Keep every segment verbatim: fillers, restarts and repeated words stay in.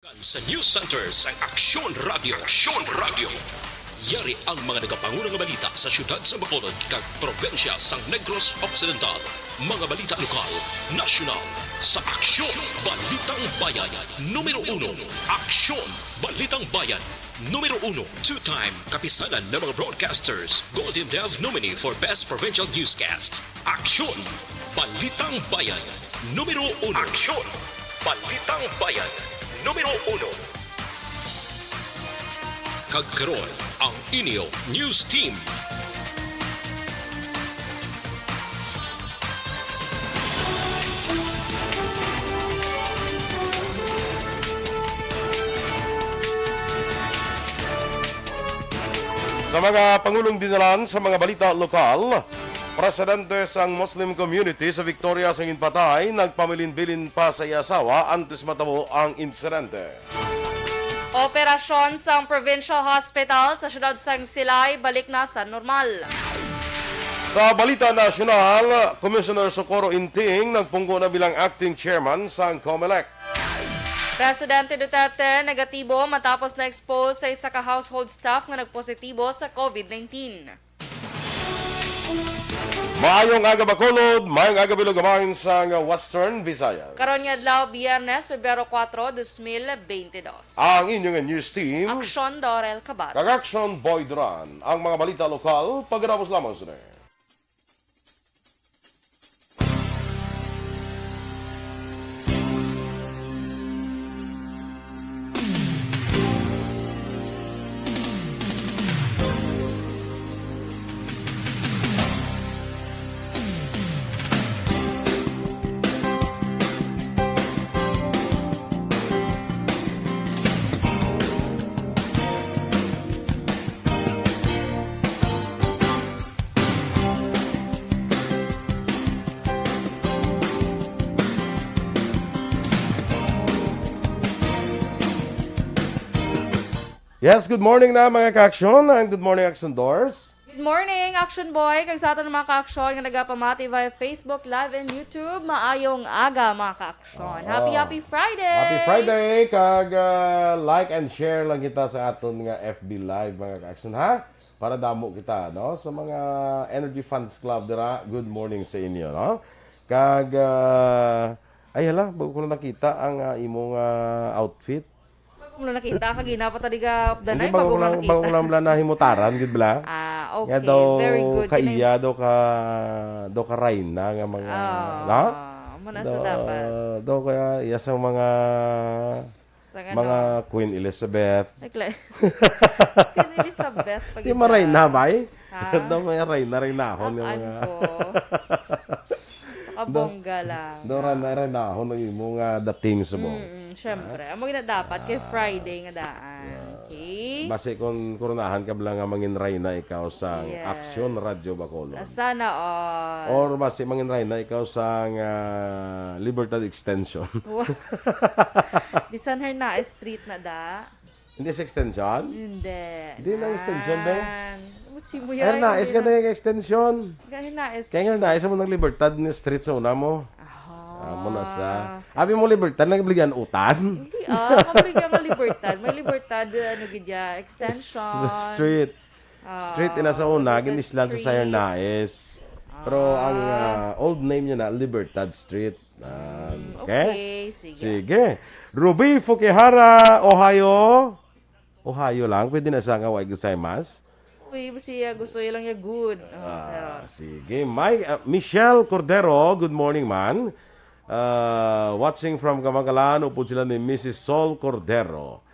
Sa News Center sang Aksyon Radio, Aksyon Radio. Yari ang mga nagapanguna nga balita sa siyudad sa Bacolod kag probinsya sang Negros Occidental. Mga balita lokal, nasyonal, sa Aksyon Balitang Bayan. Numero uno, Aksyon Balitang Bayan. Numero uno, two-time kapisanan ng mga broadcasters, Golden Dove nominee for Best Provincial Newscast. Aksyon Balitang Bayan. Numero uno. Aksyon Balitang Bayan. Numero uno. Kag karon, ang inyo news team. Sa mga pangulong dinalan sa mga balita lokal, presidente sang Muslim community sa Victoria sa ginpatay nagpamilin-bilin pa sa iya asawa antes matabo ang insidente. Operasyon sang Provincial Hospital sa siyudad sang Silay balik na sa normal. Sa balita nasyonal, Commissioner Socorro Inting nagpungko na bilang acting chairman sang Comelec. Presidente Duterte negatibo matapos na-expose sa isa ka household staff nga nagpositibo sa covid nineteen. Maayong aga, Bacolod. Maayong aga, Bilog Amain sang Western Visayas. Karon nga adlaw, Biyernes, Pebrero kuwatro, dos mil bente dos. Ang inyo nga news team. Aksyon Dorel Kabat. Kag Aksyon Boy Duran. Ang mga balita lokal, pagkatapos lamang sini. Yes, good morning na, mga ka-aksyon, and good morning, Aksyon Dors. Good morning, Aksyon Boy, kag sa aton mga ka-aksyon nga nagapamati via Facebook Live and YouTube. Maayong aga, mga ka-aksyon. Happy, Oo. Happy Friday! Happy Friday, kag, ah, like and share lang kita sa aton nga F B Live, mga ka-aksyon, ha? Para damo kita, no? Sa mga Energy Fans Club dira, good morning sa inyo, no? Kag, ah, ay, hala, bago ko lang nakita ang, ah, imong, ah, outfit. Bago mo lang nakita, kagina pa tadi ka, Hindi, danay, bago bago ko mo lang, nakita. Bago ko lang bala nahimutaran, gid bala. Ah, okay. Nga daw very good. Kaiya, daw ka, daw ka rayna nga mga, Ah, na? Muna sa dapat. Daw kaya, iya sa mga Sa mga ano? Queen Elizabeth. Nagla-, Queen Elizabeth, pag Di marayna, bay? Ha? Daw may rayna, raynahon nga mga ko. Nakabongga lang. Daw rayna, raynahon ang imo nga dating sa mo. Mm, syempre. Amo gina dapat kay Friday nga daan. Yeah. Okay? Basi kung koronahan ka bala nga mangin rayna ikaw sa Yes. Aksyon Radyo Bacolod. Ah, sana all. Or basi mangin rayna ikaw sa, ah, Libertad Extension. Wa-, Bisan Hernaez Street na da. Hindi sa extension? Hindi. Hindi na extension, be. Mutsi mo yan, Hernaez hindi ka na. Na yung extension. Kaya Hernaez Kaya Street. Hernaez mo ng Libertad ni street sa una mo. Ah. Ah, mo na sa. Abi mo Libertad, nagbaligyan utan? Hindi ah, mabigyan nga Libertad. May Libertad, ano gid ya, extension. S-, street. Ah, Street ina sa una, Libertad ginislan sa Street. Hernaez. Pero Ah. ang, ah, old name niya na Libertad Street. Ah, Mm, okay? Okay, sige. Sige. Ruby Fukihara, Ohio. Ohio lang, pwede na sa nga wa gozaimasu. Uy, siya gusto niya lang niya good. Oh, Ah, charot. Sige. May, ah, Michelle Cordero, good morning, man. Ah, watching from Kamangalan, upod sila ni Missus Sol Cordero.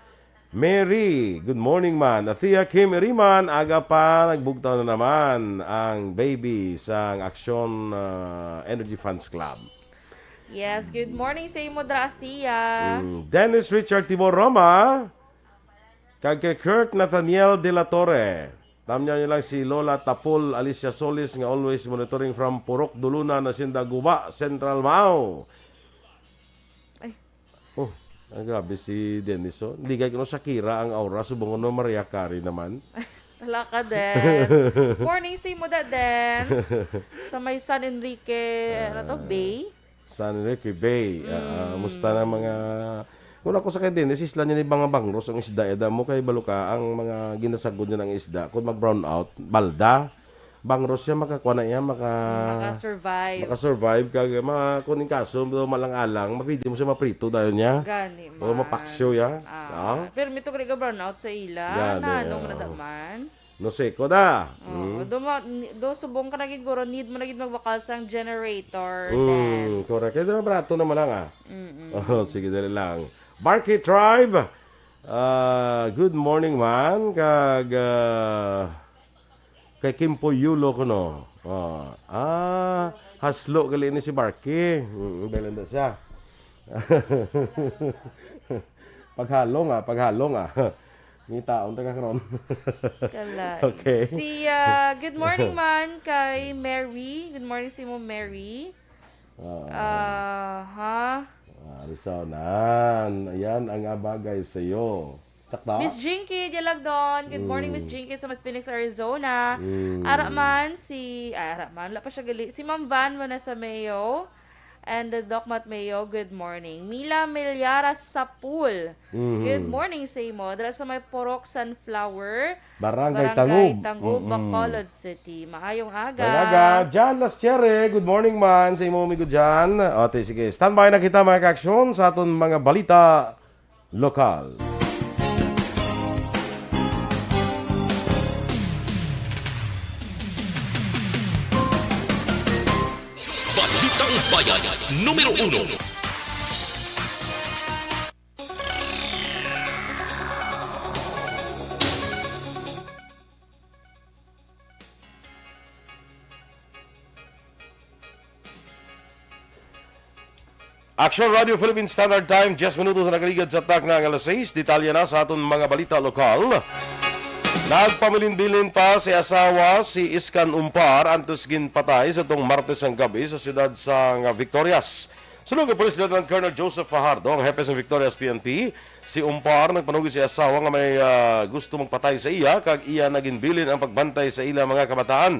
Mary, good morning, man. Athea Kim Iriman, aga pa, nagbugtaw na naman ang baby sang Aksyon, ah, Energy Fans Club. Yes, good morning sa imo, Dracia. Mm, Dennis Richard Tibor Roma, kag kay Kurt Nathaniel de la Torre. Tamyaw niyo lang si Lola Tapol Alicia Solis nga always monitoring from Purok Duluna, Hacienda Guba, Central Mao. Ay. Oh, ang grabe si Dennis, oh. Ligay ko no Shakira ang aura, subong no Mariah Carey naman. Talaga din. Morning, si Muda Dance. Sa may San Enrique, ano to, Ah. Bay? San Enrique Bay. Ah, Mm. musta na mga, Kung ako sa kay Dennis, isla niya ni mga bangros ang isda, eda mo kay balo ka ang mga ginasagod niya ng isda. Kung mag-brown out, balda, bangros siya, makakuha na iya, maka-, Maka-survive. maka-survive. Kag, ma-, kung in kaso, do malang-alang, mapwede mo siya maprito dayon niya. Gani O man. mapaksyo ya. Ah, Ah? Pero mito ka brown out sa ila. Gani, Na, anong oo. nadaman? No seko da. Oo, Mm. do ma-, ni-, do subong ka na gid, guro, need mo na gid magbakal sang generator, Mm, Dance. correct. Kaya na barato naman lang, ah. Mm-mm. Oh, sige, dali lang. Barky Tribe, ah, good morning, man. Kag, ah, kay Kimpo Yulo ko, no? Ah, ah, haslo gali ni si Barky. Mm, dali na siya. Paghalong, ah, paghalong, ah. Ngitaon ta ka karon. Kala. Okay. Si, ah, good morning man kay Mary. Good morning sa imo, Mary. Ah. Ah, ha? Ah, Arizona. Ayan ang abagay sa iyo. Sakto? Miss Jinky Dialagdon. Good morning, Miss Mm. Jinky sa Phoenix, Arizona. Mm. Ara man si, ay, ara man, wala pa siya gali. Si Ma'am Van Vanessa Mayo. And the Doc Mat Mayo, good morning. Mila Meliara Sapul, Mhm. good morning sa imo. Dala sa may Purok Sunflower, Barangay Barangay Tangub. Tangub, Mm-mm. Bacolod City. Maayong aga. Maayong aga. Jan Lastiere, good morning man sa imo, amigo Jan. O, te, sige. Standby na kita, mga ka-aksyon, sa aton mga balita lokal. Balitang Bayan, numero uno. Action Radio Philippine Standard Time, diyes minutos na nakaligad sa takna nga alas sais. Detalye na sa aton mga balita lokal. Nagpabilin-bilin pa si asawa si Iskan Umpar antes ginpatay sa tong Martes ang gabi sa siyudad sang Victorias. Suno kay Police Lieutenant Colonel Joseph Fajardo, ang hepe sang Victorias P N P, si Umpar nagpanugi sa asawa nga may, ah, gusto magpatay sa iya kag iya na ginbilin ang pagbantay sa ila mga kabataan.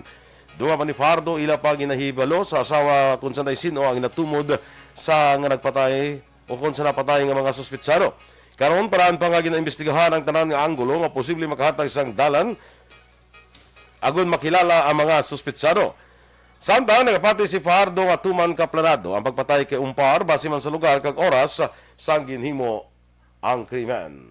Dugang pa ni Fajardo, ila pa ginahibalo sa asawa kung sanay sin-o ang natumod sa nga nagpatay o kung sa napatay nga mga suspitsado. Karon, paraan pa nga ginaimbestigahan ang tanan nga anggulo nga posible makahatag sang dalan agud makilala ang mga suspitsado. Samtang nagapati si Fajardo nga tuman ka planado ang pagpatay kay Umpar base man sa lugar kag oras sang ginhimo ang krimen.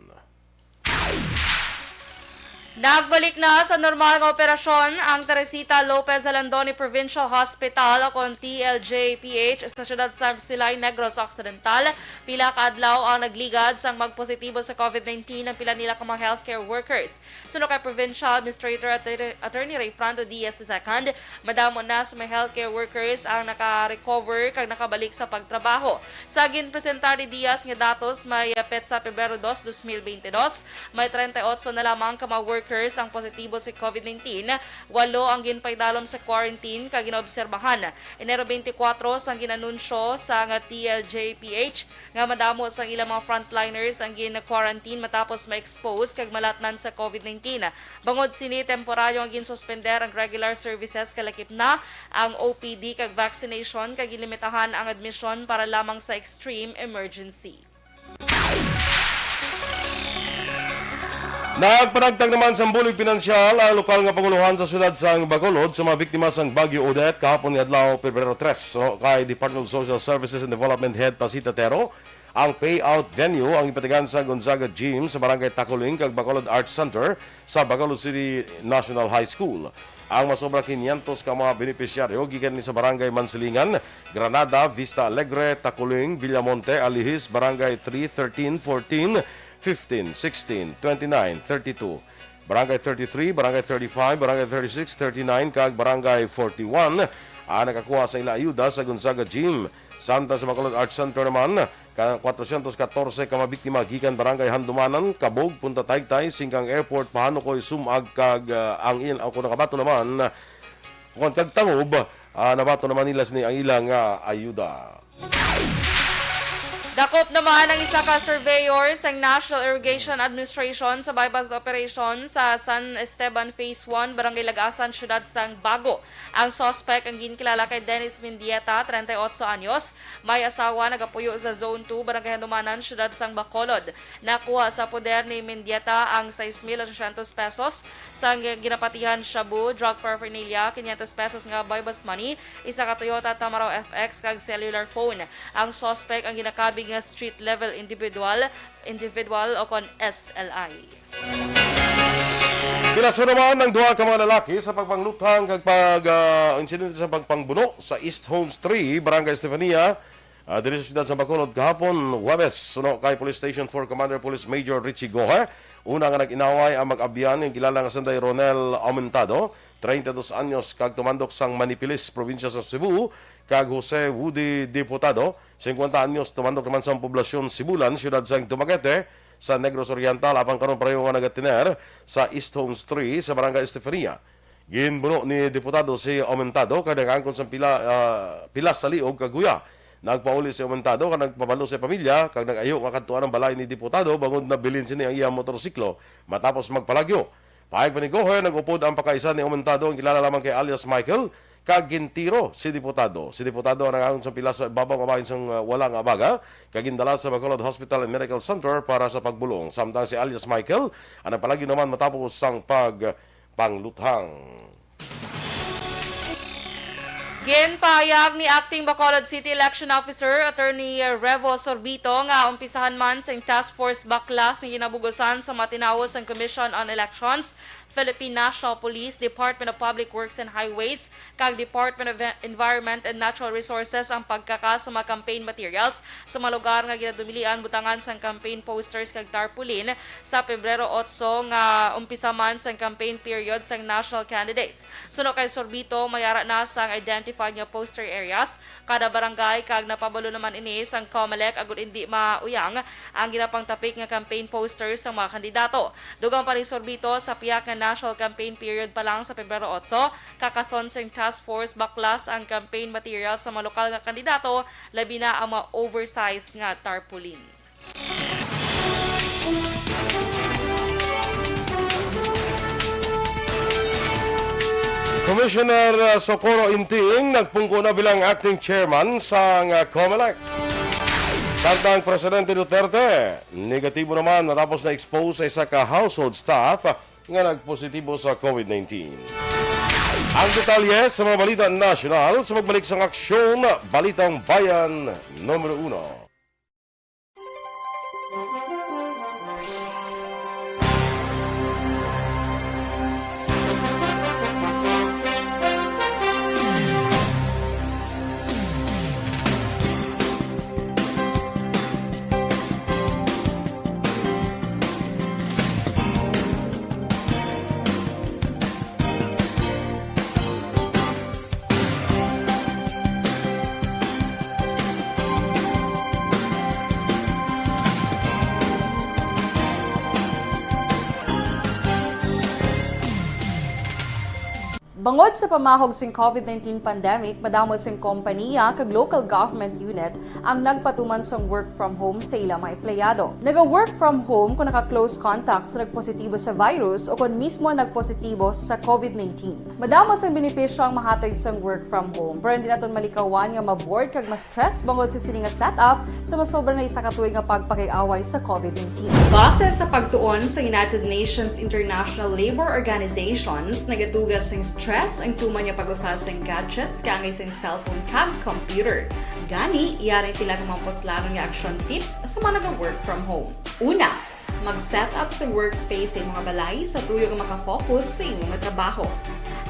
Nagbalik na sa normal nga operasyon ang Teresita Lopez Alandoni Provincial Hospital o kon T L J P H sa siyudad sang Silay, Negros Occidental. Pila ka adlaw ang nagligad sang magpositibo sa covid nineteen ang pila nila ka mga healthcare workers. Suno kay Provincial Administrator Attorney, Attorney Rayfrando Diaz the second, madamo na sa mga healthcare workers ang naka-recover kag nakabalik sa pagtrabaho. Sa ginpresentar ni Diaz nga datos, may, ah, petsa Pebrero dos, dos mil bente dos, may treinta y ocho na lamang ka mga workers ang positibo sa covid nineteen, walo ang ginpaidalom sa quarantine kag ginaobserbahan. Enero twenty-four sang ginanunsyo sang T L J P H nga madamo sang ilang mga frontliners ang gin-quarantine matapos ma-expose kag malatnan sa covid nineteen. Bangod sini, temporaryo nga ginsuspender ang regular services, kalakip na ang O P D kag vaccination, kag gilimitahan ang admisyon para lamang sa extreme emergency. Nagpanagtag naman sang bulig pinansyal ang lokal nga pangulohan sa siyudad sang Bacolod sa mga biktima sang Bagyo Odette kahapon nga adlaw, Pebrero tres. So, kay Department of Social Services and Development Head Pasita Tero, ang payout venue ang ipatigan sa Gonzaga Gym sa Barangay Taculing kag Bacolod Arts Center sa Bacolod City National High School. Ang masobra quinientos ka mga benepisyaryo gikan ni sa Barangay Mansilingan, Granada, Vista Alegre, Taculing, Villamonte, Alihis, Barangay three, thirteen, fourteen, fifteen, sixteen, twenty-nine, thirty-two, Barangay thirty-three, Barangay thirty-five, Barangay thirty-six, thirty-nine, kag Barangay forty-one ang nakakuha sa ila ayuda sa Gonzaga Gym. Samtang sa Bacolod Arts Center naman, ka-, kwatrosyentos katorse ka mga biktima gikan Barangay Handumanan, Cabug, Punta Taytay, Singkang Airport, Pahanukoy, Sumag, kag, ah, ang il-, ang kung nakabato naman, kung kag Tangub, ah, nabato naman nila sini ang ilang, ah, ayuda. Dakop naman ang isa ka surveyor sang National Irrigation Administration sa buy-bust operation sa San Esteban Phase one, Barangay Lagasan, Siyudad sang Bago. Ang suspect ang ginkilala kay Dennis Mendieta, treinta y ocho anyos, may asawa, nagapuyo sa Zone two, Barangay Handumanan, Siyudad sang Bacolod. Nakuha sa poder ni Mendieta ang sais mil ochocientos pesos sang ginapatihan shabu, drug paraphernalia, quinientos pesos nga buy-bust money, isa ka Toyota Tamaraw F X, kag cellular phone. Ang suspect ang ginakabig nga street level individual, individual o kon S L I. Pinaso naman ang duha ka mga lalaki sa pagpangluthang kag pag, ah, insidente sa pagpangbuno sa East Homes three, Barangay Estefania, ah, diri sa siyudad sa Bacolod kahapon, Huwebes. Suno kay Police Station four Commander Police Major Richie Goher, una nga nag-inaway ang mag-abyan nga kilala nga sanday Ronel Aumentado, treinta y dos anyos, kag tumandok sang Manipilis, probinsya sa Cebu, kag Jose Woody Diputado, cincuenta anyos, tumandok naman sa poblasyon Sibulan, siyudad sang Dumaguete, sa Negros Oriental, apan karon pareho nga nagatiner sa East Homes three sa Barangay Estefania. Ginbuno ni Diputado si Aumentado kag nag-angkon sang pila, ah, pila sa liog kag guya. Nagpauli si Aumentado kag nagpabalo sa pamilya kag nag-ayo nga kadtuan ang balay ni Diputado bangod nabilin sini ang iya motorsiklo matapos magpalagyo. Pahayag pa ni Goher, nag-upod ang pagkaisa ni Aumentado ang kilala lamang kay alias Michael kag gintiro si Diputado. Si Diputado ang nag-angkon sang pila sa ibabaw nga bahin sang, ah, wala nga abaga kag gindala sa Bacolod Hospital and Medical Center para sa pagbulong. Samtang si alias Michael ang nagpalagyo naman matapos sang pagpangluthang. Ginpahayag ni Acting Bacolod City Election Officer Attorney Revo Sorbito nga umpisahan man sing task force baklas nga ginabug-usan sa mga tinawo sang Commission on Elections, Philippine National Police, Department of Public Works and Highways, kag Department of Environment and Natural Resources ang pagkaka sa mga campaign materials sa mga lugar nga ginadumilian butangan sang campaign posters kag tarpaulin sa Pebrero otso nga umpisa man sang campaign period sang national candidates. Suno kay Sorbito, may ara na sang identified nga poster areas kada barangay kag napabalo naman ini sang Comelec agud indi mauyang ang ginapangtapik nga campaign posters sang mga kandidato. Dugang pa ni Sorbito, sa pihak nga national campaign period pa lang sa Pebrero otso, kakason sing task force baklas ang campaign materials sa mga lokal nga kandidato, labi na ang mga oversize nga tarpaulin. Commissioner, uh, Socorro Inting nagpungko na bilang acting chairman sang, uh, Comelec. Samtang Presidente Duterte, negatibo naman matapos na-expose sa isa ka household staff nga nagpositibo sa COVID nineteen. Ang detalye sa mga balita nasyonal sa pagbalik sang Aksyon, Balitang Bayan numero uno. Bangod sa pamahog sing COVID nineteen pandemic, madamo sing kompanya kag local government unit ang nagpatuman sang work from home sa ila mga empleyado. Naga-work from home kung naka-close contact sa nagpositibo sa virus o kon mismo nagpositibo sa COVID nineteen. Madamo sang benepisyo ang mahatag sang work from home, pero hindi naton malikawan nga ma-bored kag ma-stress bangod sa sini nga setup sa masobra na isa ka tuig nga pagpakig-away sa COVID nineteen. Base sa pagtuon sa United Nations International Labour Organizations, nagatuga sing stress ang tuman nga pag-usa sang gadgets kaangay sang cellphone kag computer. Gani, yari pila ka mga puslanon nga action tips sa mga naga-work from home. Una, mag-set up sa workspace sa imong balay sa tuyo nga makafocus sa imong trabaho.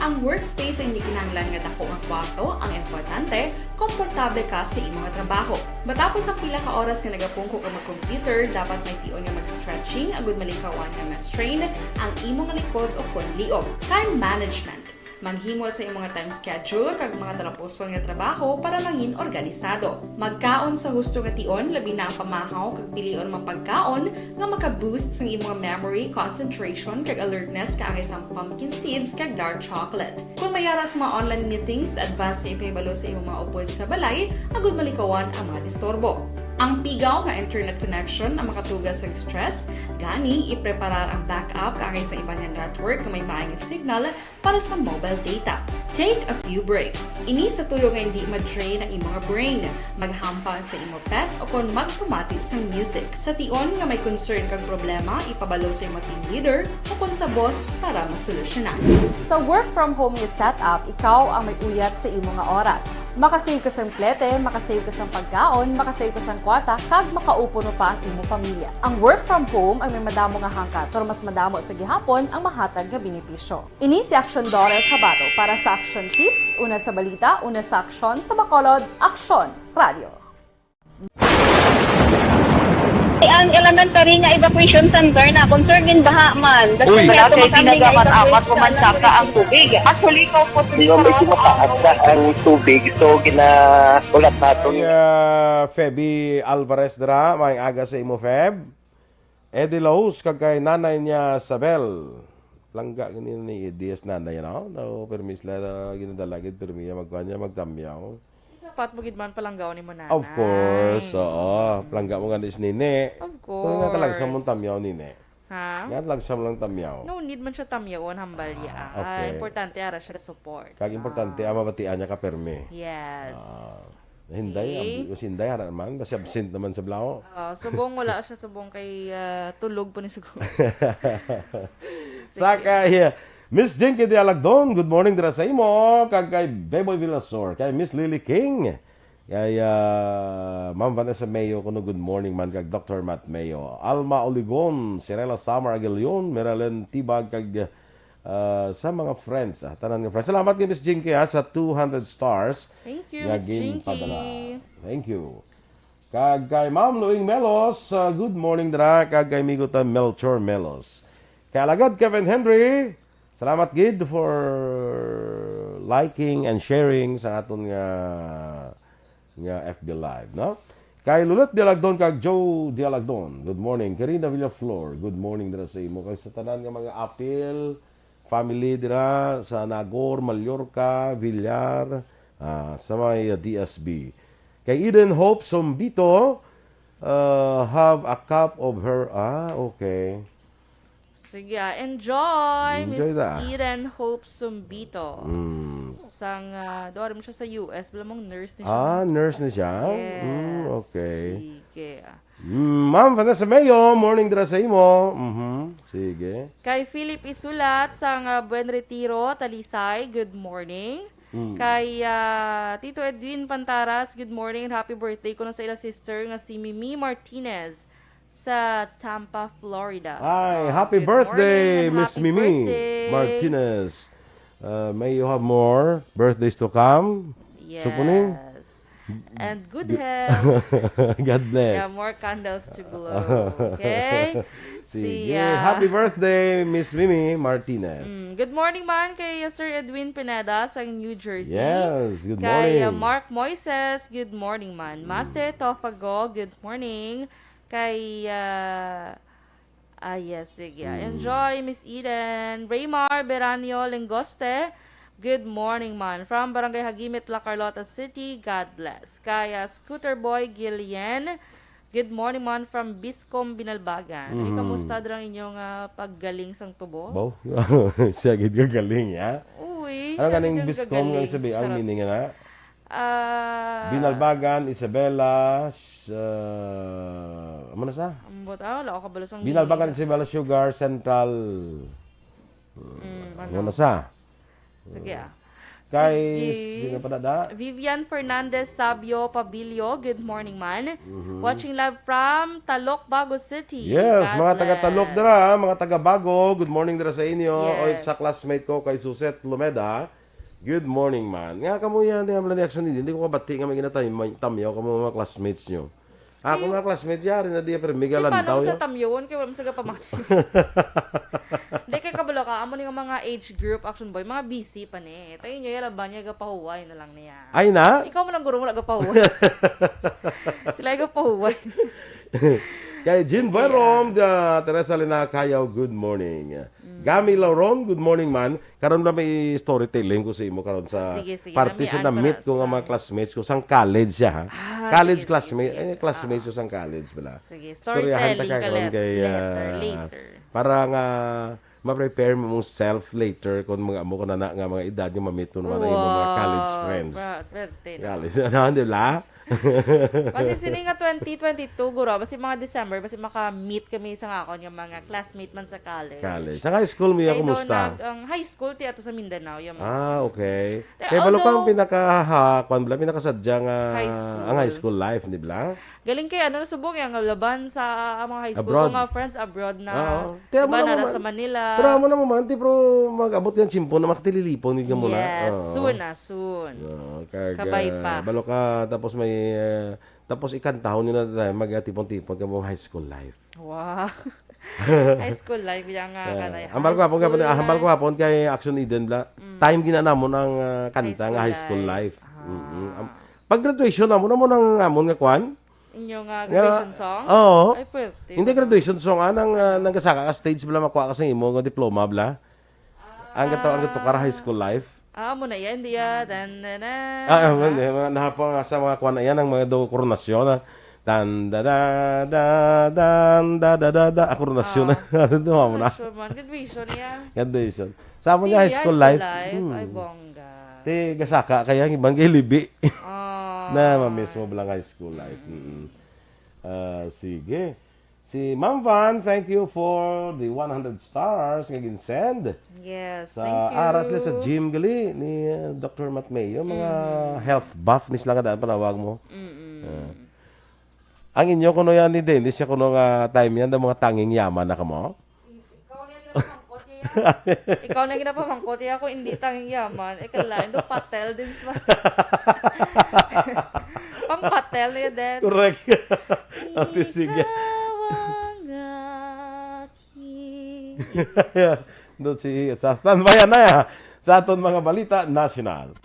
Ang workspace ay hindi kinahanglan nga dako nga kwarto, ang importante, komportable ka sa imong trabaho. Matapos ang pila ka oras nga nagapungko ka mag-computer, dapat may tion nga mag-stretching agud malikawan nga ma-strain ang imong likod o kon liog. Time management. Maghimo sa imong time schedule kag mga talapuson nga trabaho para mangin organisado. Magkaon sa husto nga tion, labi na ang pamahaw, kag pilion ang mga pagkaon nga maka-boost sang imong memory, concentration, kag alertness, kaangay sang pumpkin seeds kag dark chocolate. Kung may ara sa mga online meetings, advance nga ipahibalo sa imong mga upod sa balay agud malikawan ang mga disturbo. Ang pigaw nga internet connection ang makatuga sa stress, gani ipreparar ang backup kaangay sa iban nga network nga may maayong signal para sa mobile data. Take a few breaks. Ini sa tuyo nga hindi ma-drain ang imo nga brain, maghampang sa imo pet o kon magpamati sang music. Sa tion nga may concern kag problema, ipabalo sa imo team leader o kon sa boss para masolusyonan. Sa work from home nga setup, ikaw ang may uyat sa imo nga oras. Makasave ka sang plete, makasave ka sang pagkaon, makasave ka sang kwarta, kag makaupo pa ang imo pamilya. Ang work from home ang may madamo nga hangkat, pero mas madamo sa gihapon ang mahatag nga benepisyo. Ini si Action Daughter Kabato para sa Action Tips, una sa balita, una sa aksyon, sa Bacolod, Aksyon Radio. Ang elementary nga evacuation center na concern gin baha man. Uy. Wala kay tinaga man amat ko man saka ang tubig. Actually, ko po Medyo mataas na ang tubig, so ginahulat nato. Ay, ah, Feby Alvarez dira, maayong aga sa imo, Feb. Eddie Laus, kag kay nanay niya, Sabel. Langga gani ni Eddie as nanay, no? No, permi sila, ah, ginadala gid, permi niya magkuan niya, magtamyaw. Dapat mo gid man palanggaw ni mo nanay. Of course, oo. Palangga mo gani si Nini. Of course. Kung nga talaga sa mong tamyaw, Nini. Ha? Nga talaga sa mong tamyaw. No need man siya tamyawon, hambal ya. Ah, okay. Importante ara siya support. Kag importante, ah, mabatian niya ka permi. Yes. Ah, hinday, okay. Ang, si Hinday, ara naman. Basi absent naman sa blaho. Ah, subong wala siya, subong kay, ah, tulog po ni subong. Sige. Sa kay, uh, Miss Jinky Dialagdon, good morning dira sa imo. Kag kay Beboy Villasor, kay Miss Lily King, kay, ah, Ma'am Vanessa Mayo, kuno good morning man, kag Doctor Matt Mayo. Alma Oligon, Sirela Samar Aguilion, Meralyn Tibag, kag, ah, sa mga friends, ah, tanan nga friends. Salamat kay Miss Jinky, ha, sa two hundred stars. Thank you, nga Miss Jinky. Ginpadala. Thank you. Kag kay Ma'am Luing Melos, ah, good morning dira. Kag kay Migutan Melchor Melos. Kay Alagad Kevin Henry, salamat gid for liking and sharing sa aton nga, nga F B Live, no? Kay Lulette Dialagdon kag Joe Dialagdon, good morning. Karina Villaflor, good morning dira sa imo. Kay sa tanan nga mga Apil family dira sa Nagor, Mallorca, Villar, ah, sa may, ah, D S B. Kay Eden Hope Sumbito, uh, have a cup of her, ah, okay. Sige, ah, enjoy, Enjoy Miss da. Eden Hope Sumbito. Mm. Sang, ah, doon mo siya sa U S, bala mong nurse ni siya. Ah, nurse ni siya? Yes. Mm, okay. Sige, ah. Mm, Ma'am Vanessa Mayo, morning dira sa imo. Mhm, sige. Kay Philip Isulat sang, ah, Buen Retiro, Talisay, good morning. Mm. Kay, ah, Tito Edwin Pantaras, good morning and happy birthday kuno sa ila sister nga si Mimi Martinez sa Tampa, Florida. Ay, ah, happy birthday, Miss Mimi Martinez. Uh, may you have more birthdays to come. Yes. Sukuning? And good health. God bless. Yeah, more candles to blow. Okay? Sige. See ya. Happy birthday, Miss Mimi Martinez. Mm, good morning man kay, uh, Sir Edwin Pineda sa New Jersey. Yes, good morning. Kay, uh, Mark Moises, good morning man. Mm. Mase Tofago, good morning. Kay, uh, Ah, yes, sige. Mm. Enjoy, Miss Eden. Raymar Beranio Lengoste, good morning man. From Barangay Hagimit, La Carlota City, God bless. Kaya Scooter Boy Gillian, good morning man from Biscom Binalbagan. Ay, mhm, kamusta dira ang inyong, ah, paggaling sang tubo? Bo? Siya gid ka galing, ya? Uy, ano siya ganing gid ang Biscom nga galing. Sabi, ang meaning na? Ah, Binalbagan, Isabela, s-, ah, amo na sa? Ambot, ah, wala ako kabalo sang Binalbagan, meaning sa Isabela, Sugar, Central. Mm, ano? Amo na sa? Sige, ah. Kay, sige. Sino pa na da? Vivian Fernandez Sabio Pabilio, good morning, man. Mhm. Watching live from Talok, Bago City. Yes, God mga taga Talok bless. Dira, mga taga Bago, good morning dira sa inyo. Yes. Oy, sa classmate ko kay Suset Lumeda. Good morning, man. Nga kamo yan, di, ang reaction ni, hindi ko kabati nga may ginatay, may tamyaw kamo mga classmates nyo. Ako, mga classmates, yari na di, pero may galantaw yun. Di, paano mo sa tamyawon? Kaya wala mo sa gapamati. Hindi, kay kabalo ka, amo ni nga mga age group, Action Boy, mga busy pa ni. Tayo nyo, yala ba niya, gapahuway na lang niya. Ay na? Ikaw mo lang guro mo lang gapahuway. Sila yung gapahuway. Kay Jean Sige, Verom, ah. ah, Teresa Lina Cayaw, good morning. Mm. Gami Lauron, good morning man. Karon lang may storytelling ko sa imo karon sa Sige, sige. parte sa Namian ko na-meet ko nga sa mga classmates ko sang college siya, ha? Ah, College sige, sige, classmate, sige. eh, classmates Ah. ko sang college bala. Sige, Istoryahan ta storytelling ka ka karon let-, kay, ah, letter, later. para nga ma-prepare mo mong self later kung mga amo ko na, na nga mga edad nga ma-meet mo naman ang imong mga college Wow, friends. pra-, pwerte na. College, ano, di ba? Kasi sini nga twenty twenty-two, guro, basi mga December, basi maka-meet kami sa akon nga mga classmate man sa college. College. Sa high school mo, Kay kumusta? nag-, ang high school, ti ato sa Mindanao, yung Ah, okay. Te-, Kaya balo ka ang although pinaka, ha, kwan bala, pinakasadya nga High school. ang high school life, di ba? Galing kay ano, nasubo nga nga laban sa, ah, mga high school Abroad. ko nga friends abroad na. Oo. Kaya mo Iba na na ra man, sa Manila. Pero amo na mo man, ti, pero mag-abot yung tsimpo na makatililipon, yun nga muna. Yes, Oo. soon na, soon. Oo, kag, Kabay ah, pa. balo ka, tapos may, ah, tapos ikantahon nyo na tayo, magtipon-tipon ka mo high school life. Wow. High school life, yang nga Ah, kanay hambal ko hapon, hapon, ah, hambal ko hapon kay Action Eden bla. Mm. Time gina namon ang, ah, kanta High nga school High School life. Life. Ah. Mm-mm. Am-, pag graduation namon, namon ang amon nga kwan? Inyo nga Nga, graduation song? oo. Ay, pwerte Hindi ba? graduation song, ah, nang, ah, nang kasaka ka stage bla, makuha ka sa imo nga diploma bla. Ang gato, ang gato, kara high school life. Ah, amo na yan, di ya. Dan, dan, dan. Ah, ah, man, eh, mga nahapon nga sa mga kwan na yan, ang mga do koronasyon, ah. Dan, da, da, da, dan, da, da, da, da. Ah, koronasyon na. Ah. Ano to, amo na? Koronasyon man. Graduation niya. Graduation. Sa amo Di niya, high ya, school high school life. life. Hmm. Ay, bongga. Ti, gasaka, kaya ang iban kay libi. Ah. Na, mamiss mo ba lang high school life? Mm. Mm-mm. Ah, sige. Si Ma'am Van, thank you for the one hundred stars nga ginsend. Yes, Sa thank you. aras li sa gym gali ni, uh, Doctor Matmeo, mga Mhm. health buff ni sila nga daan panawag mo. Mm-mm. Ah. Ang inyo kuno yan ni Dennis, siya kuno nga time yan, daw mga tanging yaman na kamo? Ikaw na ginapamangkot niya. Ikaw na ginapamangkot niya kung hindi tanging yaman. Eh, kalain do, patel din sa Pang patel niya, Dennis. Correct. Ate, sige. Ikaw ang aking Do si, sa standby na ya. Sa aton mga balita nasyonal.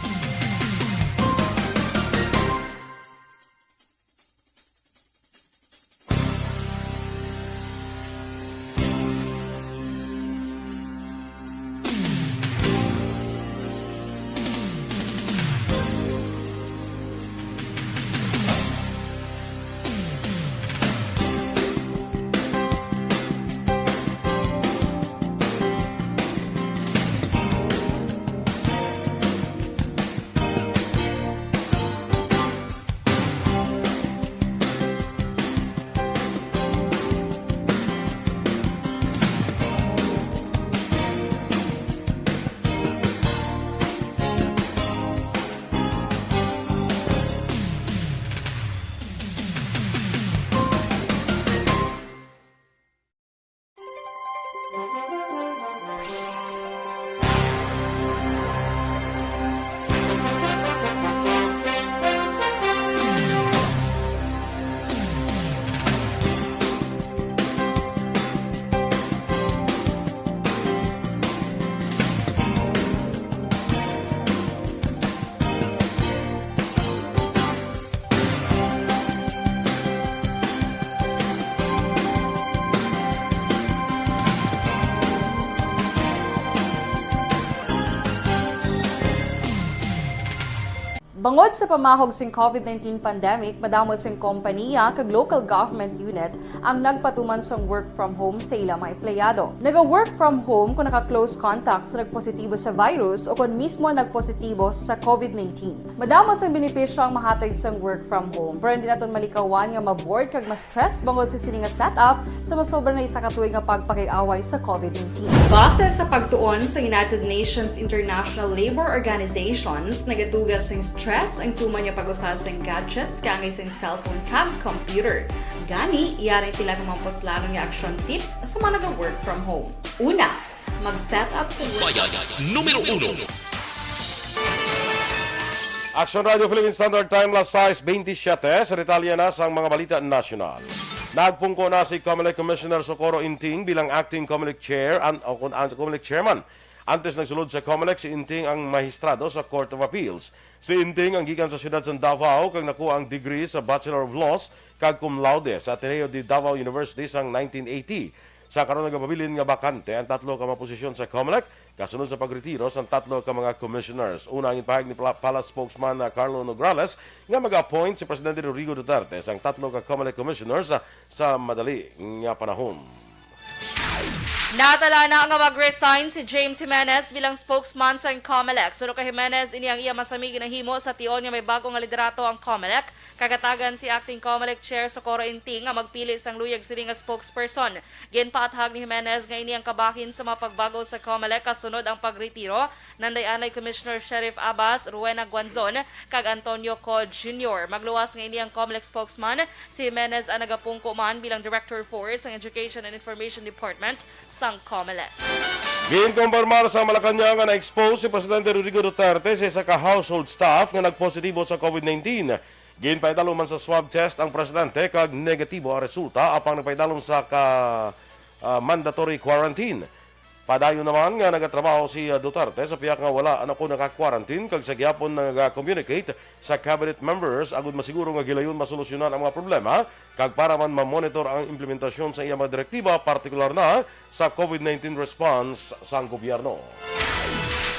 Bangod sa pamahog sing COVID nineteen pandemic, madamo sing kompaniya kag local government unit ang nagpatuman sang work from home sa ila mga empleyado. Naga-work from home kon naka-close contact sa nagpositibo sa virus o kon mismo nagpositibo sa COVID nineteen. Madamo sang benepisyo ang mahatag sang work from home, pero hindi naton malikawan nga ma-bored kag ma-stress bangod sa sini nga setup sa masobra na isa ka tuig nga pagpakig-away sa COVID nineteen. Base sa pagtuon sa United Nations International Labor Organizations, nagaduga sing stress ang tuman nga pag-usa sing gadgets kaangay sing cellphone kag computer. Gani, yari tila nga mga puslanon nga action tips sa mga naga-work from home. Una, mag-set up sa Bayan numero uno. Action Radio Philippine Standard Time, las sais bentisiete. Sa detalye na sang mga balita nasyonal. Nagpungko na si Comelec Commissioner Socorro Inting bilang acting Comelec Chair, an-, o kun-, an-, Comelec Chairman. Antes nagsulod sa Comelec si Inting ang mahistrado sa Court of Appeals. Si Inting ang gikan sa siyudad sa Davao kag nakuha ang degree sa Bachelor of Laws kag cum laude sa Ateneo de Davao University sang nineteen eighty. Sa karon nagapabilin nga bakante ang tatlo ka mga posisyon sa Comelec kasunod sa pagretiro sang tatlo ka mga commissioners. Una ang ginpahayag ni Pala-, Palace spokesman na Carlo Nograles nga mag-appoint si Presidente Rodrigo Duterte sang tatlo ka Comelec commissioners sa, sa madali nga panahon. Natala na nga mag-resign si James Jimenez bilang spokesman sa Comelec. Suno kay Jimenez, ini ang iya masami ginahimo sa tion nga may bago nga liderato ang Comelec. Kagatagan si Acting Comelec Chair Socorro Inting nga magpili sang luyag sini nga spokesperson. Ginpaathag ni Jimenez nga ini ang kabahin sa mga pagbago sa Comelec kasunod ang pagretiro nanday anay Commissioner Sheriff Abbas, Rowena Guanzon, kag Antonio Co Junior. Magluwas nga ini ang Comelec spokesman, si Jimenez ang nagapungko man bilang Director four sang Education and Information Department sang Comelec. Ginkumpirmar sa Malacañang nga na-expose si Presidente Rodrigo Duterte sa isa ka household staff nga nagpositibo sa COVID nineteen. Ginpaidalom man sa swab test ang presidente kag negatibo ang resulta, apang nagpaidalom sa ka, ah, mandatory quarantine. Padayon naman nga nagatrabaho si, ah, Duterte sa pihak nga wala na ko naka-quarantine kag sa gihapon nag-communicate sa cabinet members agud masiguro nga gilayon masolusyonan ang mga problema kag para man ma-monitor ang implementasyon sa iya mga direktiba, partikular na sa COVID nineteen response sang gobyerno.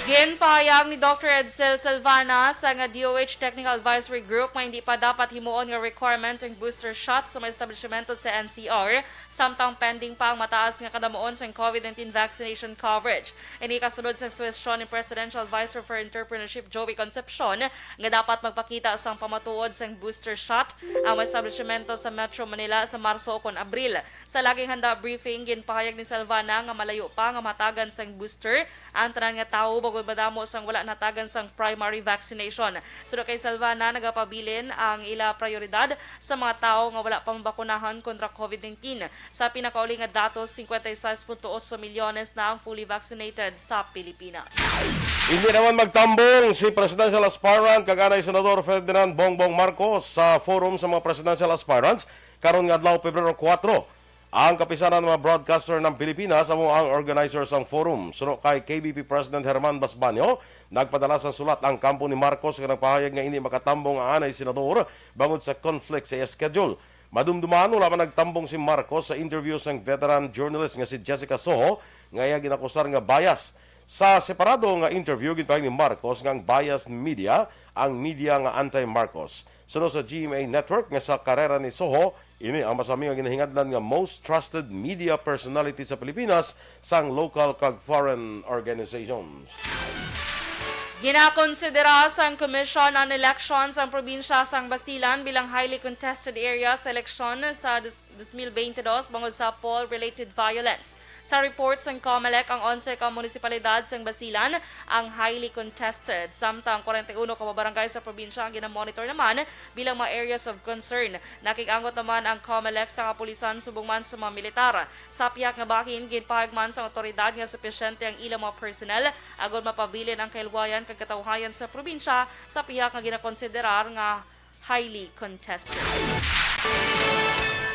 Ginpahayag ni Doctor Edsel Salvana sa nga D O H Technical Advisory Group nga hindi pa dapat himuon nga requirement ang booster shot sa mga establishmento sa N C R, samtang pending pa ang mataas nga kadamuon sang COVID nineteen vaccination coverage. Ini kasunod sa suhestyon ni Presidential Advisor for Entrepreneurship Joey Concepcion nga dapat magpakita sang pamatuod sang booster shot ang mga establishmento sa Metro Manila sa Marso ukon Abril. Sa laging handa briefing, ginpahayag ni Salvana nga malayo pa nga mahatagan sang booster ang tanan nga tawo bangod madamo sang wala nahatagan sang primary vaccination. Suno kay Salvana, nagapabilin ang ila prioridad sa mga tawo nga wala pa mabakunahan kontra COVID nineteen. Sa pinakauli nga datos, cincuenta y seis punto ocho milyones na ang fully vaccinated sa Pilipinas. Hindi naman magtambong si presidential aspirant kag anay Senador Ferdinand Bongbong Marcos sa Forum sa mga Presidential Aspirants karon nga adlaw, Pebrero kuwatro. Ang Kapisanan ng mga Broadcaster ng Pilipinas amo ang organizer sang forum. Suno kay K B P President Herman Basbanio, nagpadala sang sulat ang kampo ni Marcos nga nagpahayag nga hindi makatambong ang anay senador bangod sa conflict sa iya schedule. Madumduman, wala man nagtambong si Marcos sa interview sang veteran journalist nga si Jessica Soho nga iya ginakusar nga bias. Sa separado nga interview, ginpahayag ni Marcos nga ang biased media ang media nga anti-Marcos. Suno sa G M A Network nga sa karera ni Soho, ini ang masami nga ginahingadlan nga most trusted media personality sa Pilipinas sang local kag foreign organizations. Ginakonsidera sang Commission on Elections ang probinsya sang Basilan bilang highly contested area sa eleksyon sa dus-, dos mil bente dos bangod sa poll-related violence. Sa report sang Comelec, ang onse ka munisipalidad sang Basilan ang highly contested, samtang kwarenta y uno ka mga barangay sa probinsya ang ginamonitor naman bilang mga areas of concern. Nakig-angot naman ang Comelec sa kapulisan subong man sa mga militar. Sa pihak nga bahin, ginpahayag man sang awtoridad nga supisyente ang ilang mga personnel agod mapabilin ang kahilwayan kag katawhayan sa probinsya sa pihak nga ginakonsiderar nga highly contested.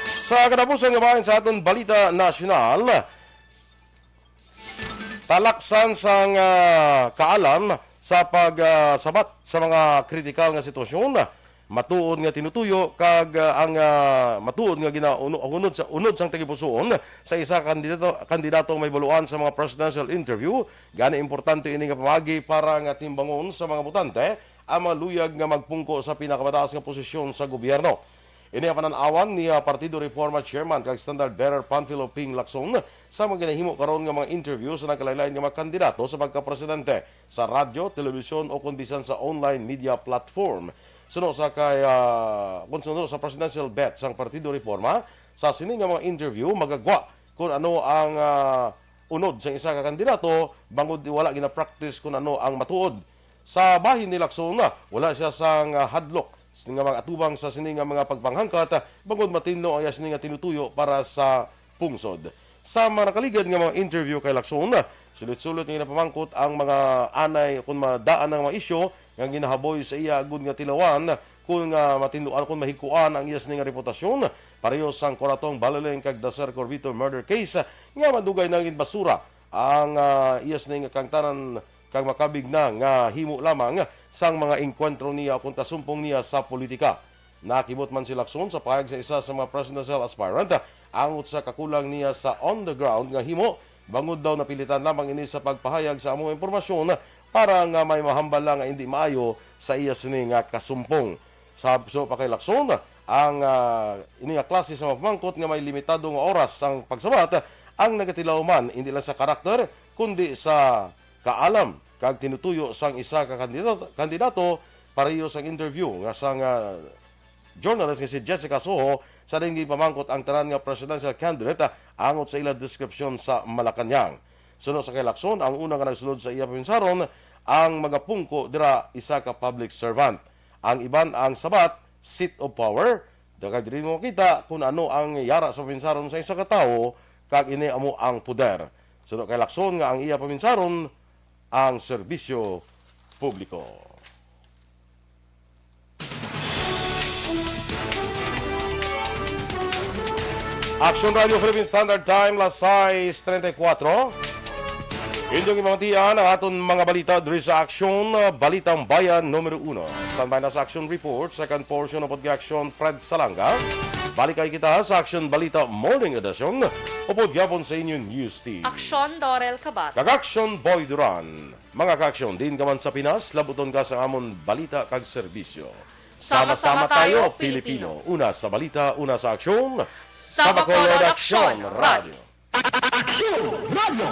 Sa katapusan nga bahin sa aton balita nasyonal, talaksan sang, ah, kaalam sa pag, ah, sabat sa mga kritikal nga sitwasyon, matuod nga tinutuyo kag, ah, ang, ah, matuod nga ginaunod sa, unod sang tagipusoon sa isa ka kandidato, kandidato may baluan sa mga presidential interview. Gani, importante ini nga pamaagi para nga timbangon sa mga botante ang mga luyag nga magpungko sa pinakamataas nga posisyon sa gobyerno. Ini ang panan-awan ni, ah, Partido Reforma Chairman kag Standard Bearer Panfilo Ping Lacson sa mga ginahimo karon nga mga interview sa nagkalain-lain nga mga kandidato sa pagkapresidente sa radyo, telebisyon o kon bisan sa online media platform. Suno sa kay, ah, kon suno sa presidential bet sang Partido Reforma, sa sini nga mga interview magagwa kon ano ang, ah, unod sa isa ka kandidato bangod wala gina-practice kon ano ang matuod. Sa bahin ni Lacson, wala siya sang, ah, hadlok sini nga mag-atubang sa sini nga mga pagpanghangkat, ah, bangod matinlo ang iya sini nga tinutuyo para sa pungsod. Sa mga nakaligad nga mga interview kay Lacson, sulit-sulit nga ginapamangkot ang mga anay kon madaan ang mga isyu nga ginahaboy sa iya agud nga tilawan kon nga matinluan kon mahigkuan ang iya sini nga reputasyon, pareho sang Corazon Baliling kag Dacer Corvito murder case nga madugay na ginbasura ang, ah, iya sini nga kangtanan kag makabig na nga himo lamang sang mga engkwentro niya ukon kasumpong niya sa politika. Nakibot man si Lacson sa pahayag sa isa sa mga presidential aspirant angot sa kakulang niya sa on the ground nga himo, bangod daw napilitan lamang ini sa pagpahayag sa among impormasyon para nga may mahambal lang nga indi maayo sa iya sini nga kasumpong. Sa so pa kay Lacson, ang, ah, ini nga klase sa mga pamangkot nga may limitado nga oras ang pagsabat ang nagatilaw man indi lang sa karakter kundi sa kaalam kag tinutuyo sang isa ka kandidato, kandidato pareho sang interview nga sang, ah, journalist nga si Jessica Soho sa diin ginpamangkot ang tanan nga presidential candidate, ah, angot sa ila deskripsyon sa Malacañang. Suno sa kay Lacson, ang una nga nagsulod sa iya pabinsaron ang magapungko dira isa ka public servant. Ang iban ang sabat, seat of power, kag diri mo makita kung ano ang yara sa pabinsaron sa isa ka tawo kag ini amo ang poder. Suno kay Lacson nga ang iya pabinsaron ang serbisyo publiko. Action Radio Philippine Standard Time, las sais treinta y cuatro. Inyong imangtian ang aton mga balita diri sa Action, Balitang Bayan numero uno. Standby na sa Action Report, second portion of Action, Fred Salanga. Balik kay kita sa Action Balita Morning Edition, upod gyapon sa inyong news team. Action, Dorel Kabat. Kag Action, Boy Duran. Mga ka-aksyon, diin ka man sa Pinas, labuton ka sa amon balita kag serbisyo. Sama-sama tayo, Pilipino. Una sa balita, una sa aksyon. Sa Bacolod Aksyon Radio. Aksyon Radio.